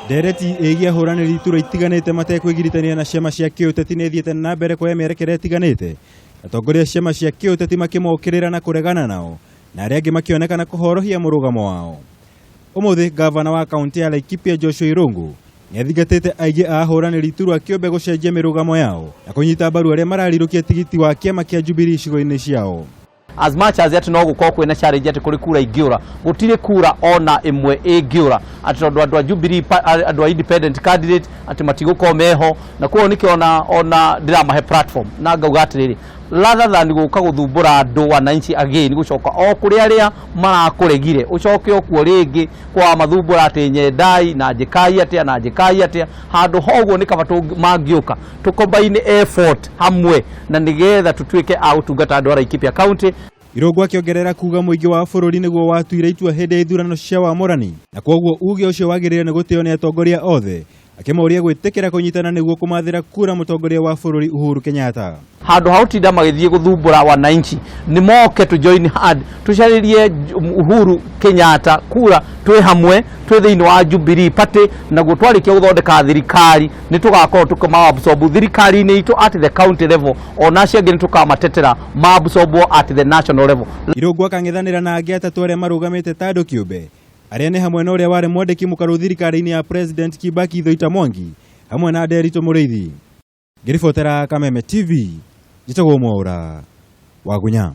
Ndereti ĩgiĩ ahũranĩri iturwa itiganĩte matekwĩgiritania na ciama cia kĩũteti nĩ ĩthiĩte na mbere kuoya mĩerekera ĩtiganĩte, atongoria a ciama cia kĩũteti makĩmokĩrĩra na kũregana nao, na arĩa angĩ makĩonekana kũhorohia mũrũgamo wao. Ũmũthĩ ngavana wa kaunti ya Laikipia Joshua Irungu nĩ athingatĩte aingĩ a ahũranĩri iturwa kĩũmbe gũcenjia mĩrũgamo yao na kũnyita mbaru arĩa mararirũkia tigiti wa kĩama kĩa Jubilee icigo-inĩ ciao. As much as atĩ no gũkorwo kwĩna challenge atĩ kũrĩ kura ingĩũra, gũtirĩ kura ona ĩmwe ĩngĩũra atĩ tondũ andũ a Jubilee, andũ a independent candidate atĩ matigũkorwo meho. Na koguo nĩkĩo ona ndĩramahe platform na ngauga atĩrĩrĩ, rather than gũka gũthumbũra andũ wananchi again, gũcoka o kũrĩ arĩa marakũregire ũcoke o kuo rĩngĩ kwa mathumbũra atĩ nyendai na njĩkai atĩa na njĩkai atĩa, handũ ha ũguo nĩ kaba mangĩũka tũ combine effort hamwe na nĩgetha tũtuĩke a gũtungata andũ a Laikipia County. Irũngũ akĩongerera kuga mũingĩ wa bũrũri nĩguo watuire itua hĩndĩ ya ithurano cia wamũrani, na kwoguo uge ũcio wagĩrĩire nĩ gũtĩo nĩ atongoria othe, akĩmoria gwĩtĩkĩra kũnyitana nĩguo kũmathĩra kura mũtongoria wa bũrũri Uhuru Kenyatta. Handũ ha gũtinda magĩthiĩ gũthumbũra wananchi, nĩ moke tũ join hand tũcarĩrie Uhuru Kenyatta kura twĩ hamwe twĩ thĩinĩ wa Jubilee Party, naguo twarĩkia gũthondeka thirikari nĩ tũgakorwo tũkĩmaabsorb thirikari-inĩ itũ at the county level, ona acio angĩ nĩ tũkamatetera maabsorbwo at the national level. Irũngũ akang'ethanĩra na angĩ atatũ arĩa marũgamĩte ta andũ kĩũmbe, arĩa nĩ hamwe na ũrĩa warĩ mwandĩki mũkarũ thirikari-inĩ ya President Kibaki Thuita Mwangi hamwe na Nderitu Mũrĩithi. Ngĩribotera Kameme TV, njĩtagwo Mwaũra Wagunya.